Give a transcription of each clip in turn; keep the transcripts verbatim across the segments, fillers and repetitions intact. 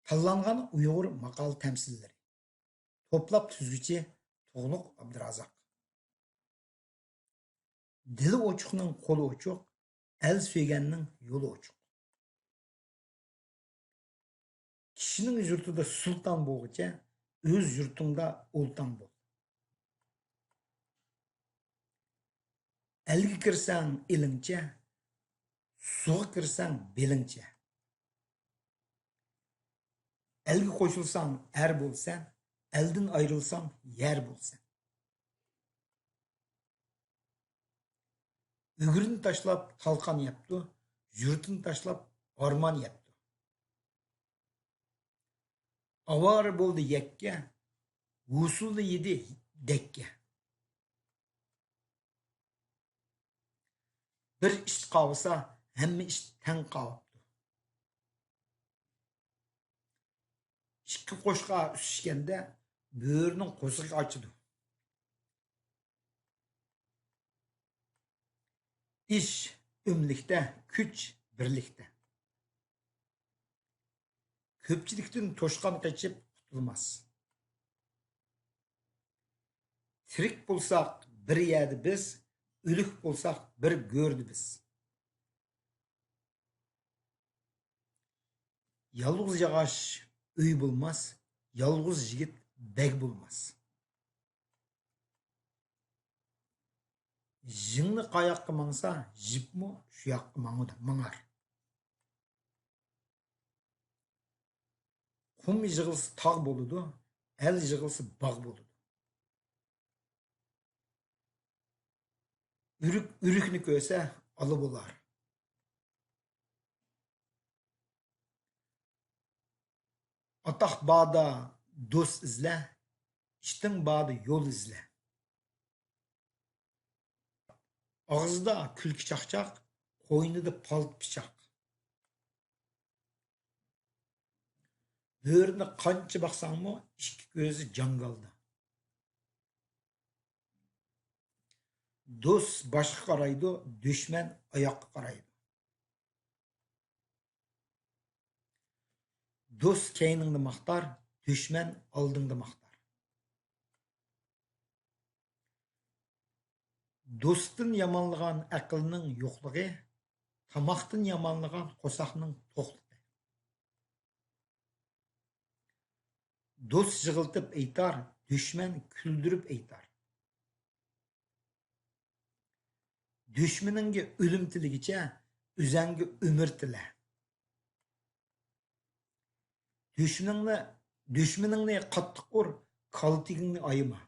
تاللانغان ئۇيغۇر ماقال تەمسىللىرى. توپلاپ تۈزگۈچى تۇغلۇق ئابدۇرازاق. دىلى ئوچۇقنىڭ قولى ئوچۇق، ئەل سۆيگەننىڭ يولى ئوچۇق. كىشىنىڭ يۇرتىدا سۇلتان بولغۇچە، ئۆز يۇرتۇڭدا ئۇلتان بول. ئەلگە كىرسەڭ ئېلىڭچە، سۇغا كىرسەڭ بېلىڭچە. ئەلگە قوشۇلساڭ ئەر بولىسەن، ئەلدىن ئايرىلساڭ يەر بولىسەن. ئۈگرىنى تاشلاپ تالقان يەپتۇ، يۇرتىنى تاشلاپ ئارمان يەپتۇ. ئاۋارە بولدى يەككە، ھوسۇلنى يېدى دەككە. بىر ئىت قاۋىسا، ھەممە ئىت تەڭ قاۋاپتۇ. ئىككى قوچقار ئۈسۈشكەندە، بۆرىنىڭ قورسىقى ئاچىدۇ. ئىش ئۆملۈكتە، كۈچ بىرلىكتە. كۆپچىلىكتىن توشقان قېچىپ قۇتۇلماس. تىرىك بولساق بىر يەردە بىز، ئۆلۈك بولساق بىر گۆردە بىز. يالغۇز ياغاچ ئۆي بولماس، يالغۇز يىگىت بەگ بولماس. يىڭنە قاياققا ماڭسا، يىپمۇ شۇ ياققا ماڭىدۇ، ماڭار. قۇم يىغىلسا تاغ بولىدۇ، ئەل يىغىلسا باغ بولىدۇ. ئۆرۈك ئۆرۈكنى كۆرسە، ئالا بولار. ئاتاق باردا دوست ئىزلە، ئىتىڭ باردا يول ئىزلە. ئاغزىدا كۈلكە چاقچاق، قوينىدا پالتا پىچاق. بۆرىنى قانچە باقساڭمۇ، ئىككى كۆزى جاڭگالدا. دوست باشقا قارايدۇ، دۈشمەن ئاياققا قارايدۇ. دوست كەينىڭدە ماختار، دۈشمەن ئالدىڭدا ماختار. دوستتىن يامانلىغان ئەقىلنىڭ يوقلۇقى، تاماقتىن يامانلىغان قورساقنىڭ توقلۇقى. دوست يىغلىتىپ ئېيتار، دۈشمەن كۈلدۈرۈپ ئېيتار. دۈشمىنىڭگە ئۆلۈم تىلىگىچە، ئۆزەڭگە ئۆمۈر تىلە. دۈشمىنىڭنى، دۈشمىنىڭنى قاتتىق ئۇر، كالتىكىڭنى ئايىما.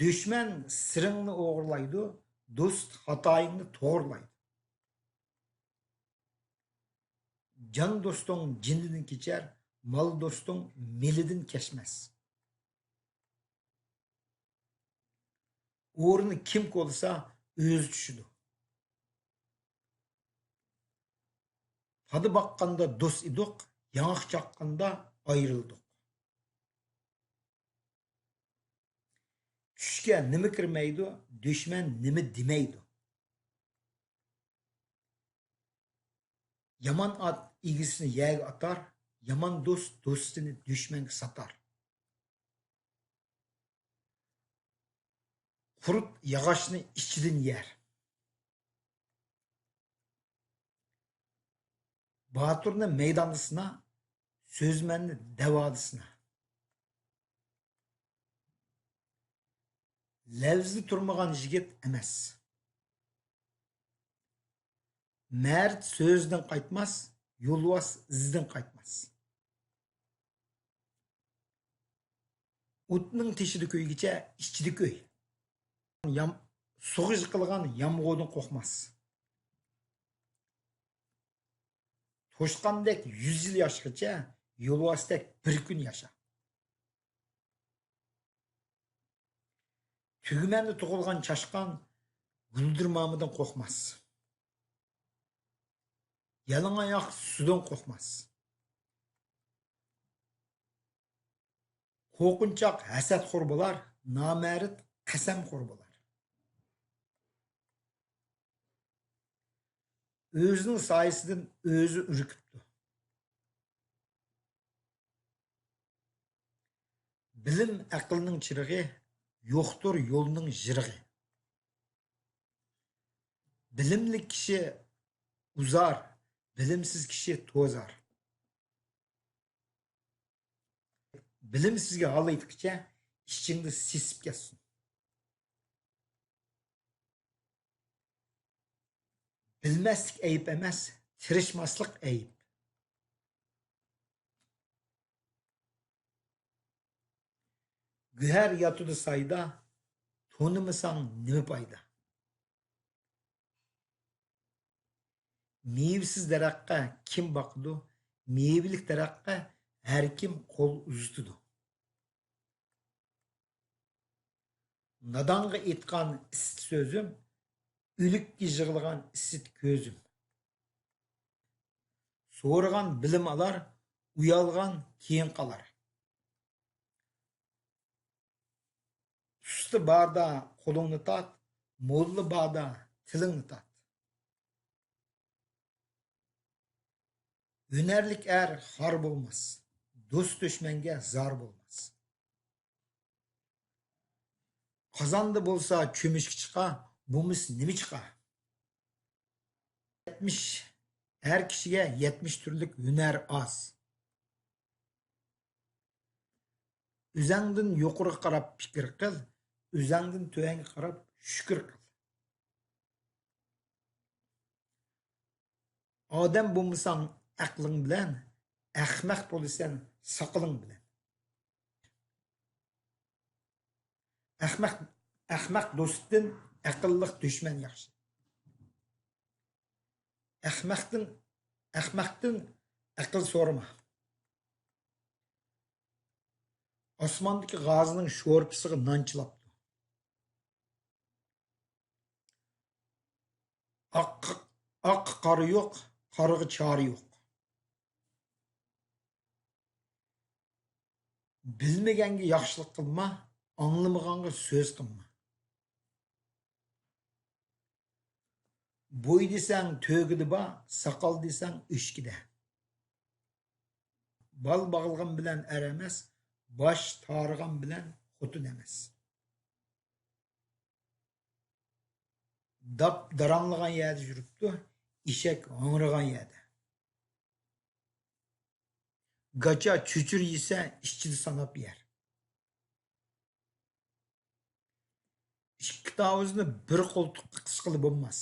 دۈشمەن سىرىڭنى ئوغرىلايدۇ، دوست خاتايىڭنى توغرىلايدۇ. جان دوستۇڭ جېنىدىن كېچەر، مال دوستۇڭ مېلىدىن كەچمەس. ئورنى كىم كولىسا، ئۆزى چۈشىدۇ. پادا باققاندا دوست ئىدۇق، ياڭاق چاققاندا ئايرىلدۇق. چۈشكە نېمە كىرمەيدۇ، دۈشمەن نېمە دېمەيدۇ. يامان ئات ئىگىسىنى يەرگە ئاتار، يامان دوست دوستىنى دۈشمەنگە ساتار. قۇرت ياغاچنى ئىچىدىن يەر. باتۇرنى مەيداندا سىنا، سۆزمەننى دەۋادا سىنا. لەۋزى تۇرمىغان يىگىت ئەمەس. مەرد سۆزىدىن قايتماس، يولۋاس ئىزىدىن قايتماس. ئوتنىڭ تېشىدا كۆيگىچە ئىچىدە كۆي. يام-، سۇغا يىقىلغان يامغۇردىن قورقماس. توشقاندەك يۈز يىل ياشىغىچە، يولۋاستەك بىر كۈن ياشا. تۈگمەندە تۇغۇلغان چاشقان گۈلدۈرمامىدىن قورقماس. يالىڭاياق سۇدىن قورقماس. قورقۇنچاق ھەسەتخور بولار، نامەرد قەسەمخور بولار. ئۆزىنىڭ سايىسىدىن ئۆزى ئۈركۈپتۇ. بىلىم ئەقىلنىڭ چىرىغى، يوقتۇر يولنىڭ يىرىغى. بىلىملىك كىشى ئۇزار، بىلىمسىز كىشى توزار. بىلىم سىزگە ھال ئېيتقىچە، ئىچىڭدە سېسىپ كەتسۇن. بىلمەسلىك ئەيىب ئەمەس، تىرىشماسلىق ئەيىب. گۆھەر ياتىدۇ سايدا، تونۇمىساڭ نېمە پايدا؟ مېۋىسىز دەرەخكە كىم باقىدۇ؟ مېۋىلىك دەرەخكە ھەر كىم قول ئۇزىتىدۇ. نادانغا ئېيتقان ئىسسىت سۆزۈم، ئۆلۈككە يىغلىغان ئىسسىت كۆزۈم. سورىغان بىلىم ئالار، ئۇيالغان كېيىن قالار. ئۇستا باردا قولۇڭنى تارت، موللا باردا تىلىڭنى تارت. ھۈنەرلىك ئەر خار بولماس، دوست دۈشمەنگە زار بولماس. قازاندا بولسا چۆمۈچكە چىقا، بولمىسا نېمە چىقا؟ يەتمىش، ھەر كىشىگە يەتمىش تۈرلۈك ھۈنەر ئاز. ئۆزەڭدىن يۇقىرىغا قاراپ پىكىر قىل، ئۆزەڭدىن تۆۋەنگە قاراپ شۈكۈر قىل. ئادەم بولمىساڭ ئەقلىڭ بىلەن، ئەخمەق بولىسەن ساقىلىڭ بىلەن. ئەخمەق، ئەخمەق دوستتىن ئەقىللىق دۈشمەن ياخشى. ئەخمەقتىن، ئەخمەقتىن ئەقىل سورىما. ئاسماندىكى غازنىڭ شورپىسىغا نان چىلاپتۇ. ئاققا، ئاققا قارا يوق، قارىغا چارە يوق. بىلمىگەنگە ياخشىلىق قىلما، ئاڭلىمىغانغا سۆز قىلما. بوي دېسەڭ تۆگىدە بار، ساقال دېسەڭ ئۆچكىدە. بال باغلىغان بىلەن ئەر ئەمەس، باش تارىغان بىلەن خوتۇن ئەمەس. داپ داراڭلىغان يەردە يۈرۈپتۇ، ئېشەك ھاڭرىغان يەردە. گاچا چۆچۈرە يېسە، ئىچىدە ساناپ يەر. ئىككى تاۋۇزنى بىر قولتۇققا قىسقىلى بولماس.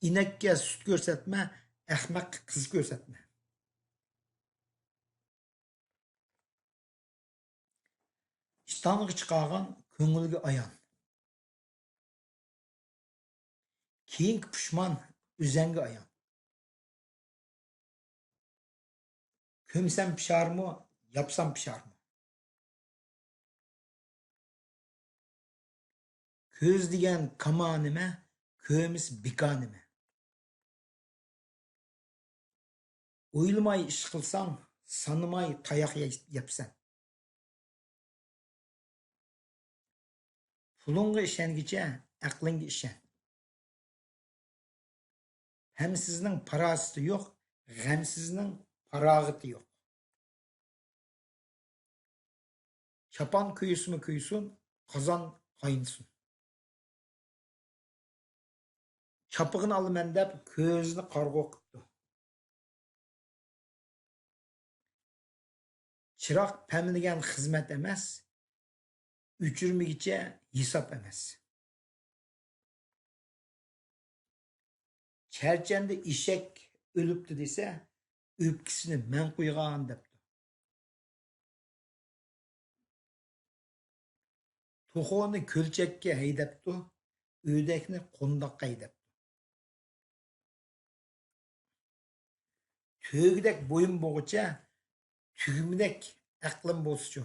ئىنەككە سۈت كۆرسەتمە، ئەخمەققە قىز كۆرسەتمە. ئىشتانغا چىقارغان كۆڭۈلگە ئايان. كېيىنكى پۇشمان ئۆزەڭگە ئايان. كۆمسەم پىشارمۇ، ياپسام پىشارمۇ؟ كۆز دېگەن كاما نېمە، كۆرمىسە بىكار نېمە؟ ئويلىماي ئىش قىلساڭ، سانىماي تاياق يەي-، يەپسەن. پۇلۇڭغا ئىشەنگىچە ئەقلىڭگە ئىشەن. پەمسىزنىڭ پاراسىتى يوق، غەمسىزنىڭ پاراغىتى يوق. چاپان كۆيسىمۇ كۆيسۇن، قازان قاينىسۇن. چاپىقىنى ئالىمەن دەپ كۆزىنى قارىغۇ قىپتۇ. چىراغ پەملىگەن خىزمەت ئەمەس، ئۆچۈرمىگىچە ھېساب ئەمەس. چەرچەندە ئېشەك ئۆلۈپتۇ دېسە، ئۆپكىسىنى مەن قويغان دەپتۇ. توخۇنى كۆلچەككە ھەيدەپتۇ، ئۆدەكنى قونداققا ھەيدەپتۇ. تۆگىدەك بويۇم بولغۇچە، تۈگمىدەك ئەقلىم بولسىچۇ.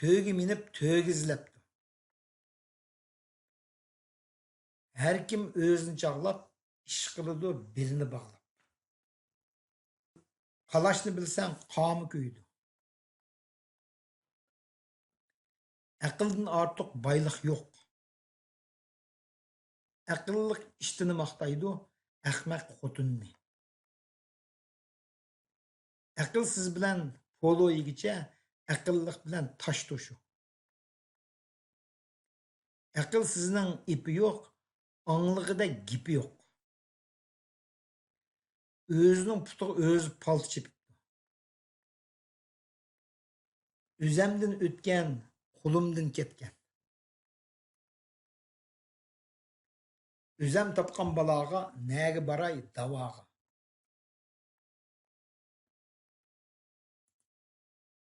تۆگە مىنىپ، تۆگە ئىزلەپتۇ. ھەركىم ئۆزىنى چاغلاپ، ئىش قىلىدۇ بېلىنى باغلاپ. قالاشنى بىلسەڭ، قاما كۆيىدۇ. ئەقىلدىن ئارتۇق بايلىق يوق. ئەقىللىق ئىتنى ماختايدۇ، ئەخمەق خوتۇننى. ئەقىلسىز بىلەن پولو يېگىچە، ئەقىللىق بىلەن تاش توشۇ. ئەقىلسىزنىڭ ئېپى يوق، ئاڭلىغۇدەك گېپى يوق. ئۆزىنىڭ پۇتىغا ئۆزى پالتا چېپىپتۇ. ئۆزەمدىن ئۆتكەن، قولۇمدىن كەتكەن. ئۆزەم تاپقان بالاغا، نەگە باراي داۋاغا؟